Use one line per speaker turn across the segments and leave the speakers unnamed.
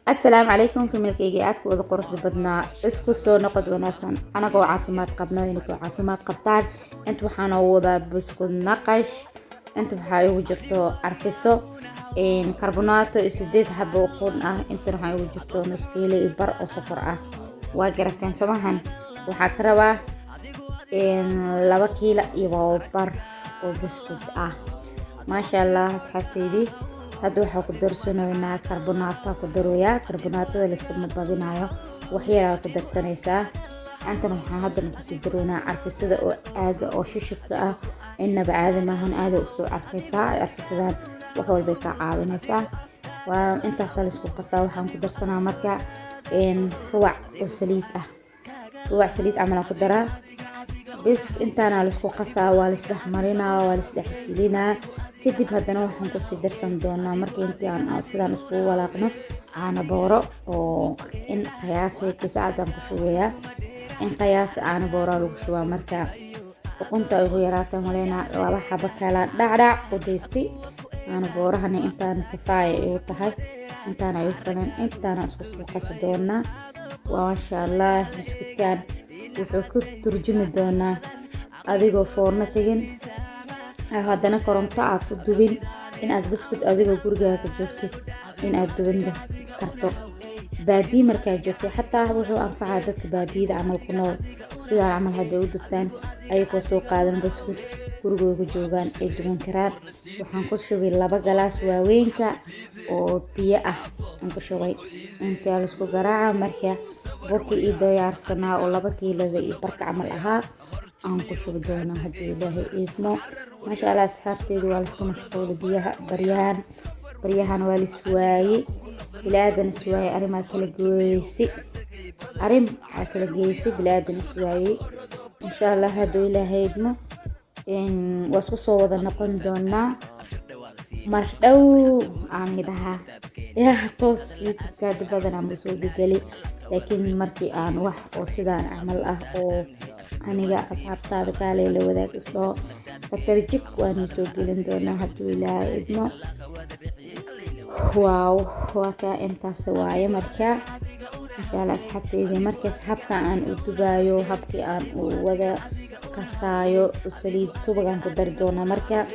Asalaamu calaykum, familykayga aadka wada quruxda badnaa. Isku soo noqod wanaagsan, anagoo caafimaad qabno, inkoo caafimaad qabtaan. Inta waxaa noo wadaa buskud naqash. Inta waxaa igu jirto carfiso, karbonaato iyo 8 xabo ukun ah. Intan waxaa igu jirto nus kiilo iyo bar oo sokor ah. Waa garateen somahan? Waxaa ka rabaa 2 kiilo iyo bar oo buskud ah. Maasha Allah, asxaabteydii, hadda waxaa ku darsanaynaa karbonaata. Ku darooyaa karbonaatada, layskama badinayo, waxyaraa ku darsanaysaa. Intan waxaa haddana kusii daroonaa carfisada oo aaga oo shushubka ah. Inaba caadi maahan, aada usoo carfaysaa. Carfisadan wax walbay kaa caawinaysaa. Waa intaasaa laisku qasaa. Waxaan ku darsanaa marka ruwac oo saliid ah, ruwac saliid camal ku daraa bis. Intaana laisku qasaa, waa laisdhex marinaa, waa laisdhex gelinaa. Kadib haddana waxaan kusii darsan doonaa, marka intii aan sidaan iskugu walaaqno, caano booro oo in qiyaasay gasacadaan ku shubayaa. In qiyaas caano booraa lagu shubaa. Marka ukunta ugu yaraata maleyna, laba xabo kala dhacdhac u daystay. Caano boorahana intaan kifaaya igu tahay, intaana igu filan. Intaana isku soo qasi doonaa. Maasha Allah, biskudkan wuxuu ku turjumi doonaa adigoo foorno tegin, haddana koronto aad ku dubin, in aad buskud adigoo gurigaaga joogtid in aad duban karto. Baadiye markaad joogtid xataa wuxuu anfacaa dadka baadiyada camal ku nool. Sidaa camal hadday u dubtaan, ayagoo soo qaadan buskud, gurigooga joogaan ay duban karaan. Waxaan ku shubay 2 galaas waaweynka oo biyo ah aan ku shubay. Intaa laisku garaaca. Marka burkii ii diyaarsanaa oo 2 kiilada iyo barka camal ahaa aan ku shubi doonaa haddii Ilaahay idmo. Maasha Allah, asxaabteedu, waa laska mashquulay biyaha baryahan. Baryahan waa lis waayey, bilaadan is waayey, arrimaa kala gooysi, arrin aa kala geysay, bilaadan is waayey. Insha Allah, hadduu Ilaahay idmo, waa isku soo wada noqon doonaa mar dhow. Aan dhahaa yaa toos YouTube-ka hadda badanaa ma soo gegeli, laakiin markii aan wax oo sidaan camal ah oo aniga asxaabtaada kaalay la wadaag isdhaho fatarjig, waan soo gelin doonaa hadduu Ilaahay idmo. Waaw, waa kaa, intaas waaye. Marka insha Allah, asxaabteydii, markaas habka aan u dubaayo, habkii aan u wada qasaayo, saliid subagaan ku dari doonaa. Marka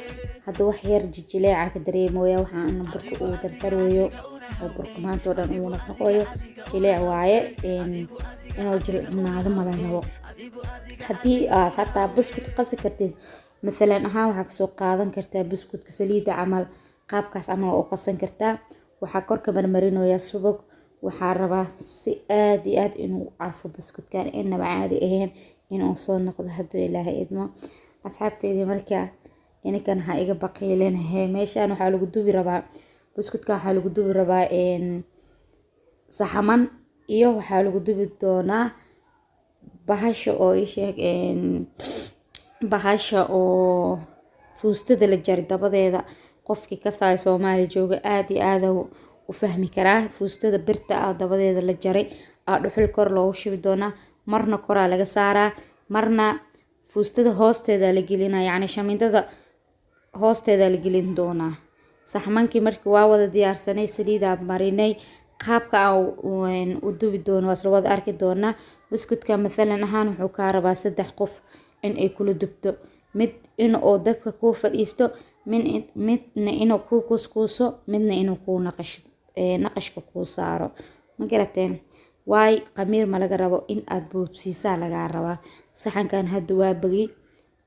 hadda wax yar jijileeca ka dareemooya. Waxaan burka uu dardarooyo oo burka maanta oo dhan uu noqnoqoyo jileec waaye, inuu jilcnaado mala rabo. Haddii aad hataa buskut qasi kartid, mathalan ahaan, waxaa kasoo qaadan kartaa buskutka saliidda camal, qaabkaas camal waa u qasan kartaa. Waxaa korka marmarinoyaa subag. Waxaa rabaa si aad iyo aad inuu carfo buskutkan, inaba caadi ahayn inuu soo noqdo hadduu Ilaahay idmo. Asxaabteydii, marka ininkan waxaa iga baqiilinahe, meeshan waxaa lagu dubi rabaa buskutkan, waxaa lagu dubi rabaa saxaman iyo waxaa lagu dubi doonaa bahasha oo isheeg, bahasha oo fuustada la jari dabadeeda. Qofkii kasaayo Soomaaliya jooga aad iyo aad u fahmi karaa. Fuustada birta ah dabadeeda la jaray aa dhuxul kor loogu shubi doonaa. Marna koraa laga saaraa, marna fuustada hoosteeda la gelinaa, yacni shamiindada hoosteeda la gelin doonaa. Saxmankii markii waa wada diyaarsanay, saliidaa marinay. Qaabka aan u dubi doono waa isla wada arki doonaa. Buskutka mathalan ahaan wuxuu kaa rabaa 3 qof in ay kula dubto: mid in oo dabka kuu fadhiisto, midna inuu kuu kuuskuuso, midna inuu kuu naqashka kuu saaro. Ma garateen? Waay, qamiir ma laga rabo, in aad boobsiisaa lagaa rabaa. Saxankan hadda waa bagi,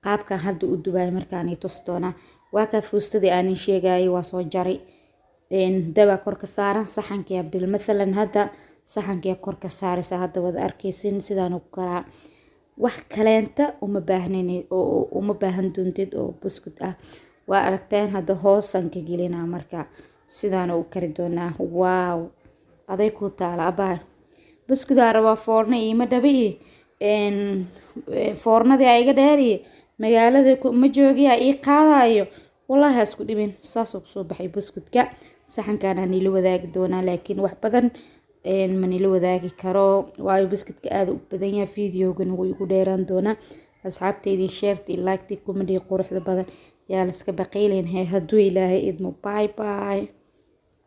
qaabkan hadda u dubaay markaan tusi doonaa. Waa kaa fuustadii aanin sheegayay, waa soo jaray. Dabaa kor ka saaran saxankia. Bil mathalan hadda saxankia kor ka saaraysa. Hadda wada arkaysin sidaan u karaa. Wax kaleenta uma baahnin oo uma baahan doontid oo buskut ah. Waa aragteen, hadda hoosan ka gelinaa. Marka sidaan u kari doonaa. Waaw, aday ku taala abaa. Buskudaa rabaa, foorno iima dhabi, foornadii aa iga dheeri, magaalada ma joogiya ii qaadayo. Wallaahi ha isku dhibin. Saasuu kusoo baxay buskutka. Saxankan aan nila wadaagi doonaa, laakiin wax badan ma nila wadaagi karo, waayo buskutka aada u badan yahay, videogana wuu igu dheeraan doonaa. Asxaabteydii, shareti, like-tii, comment-ii quruxda badan yaa la iska baqiileen. Hadduu Ilaahay idmo, bye bye.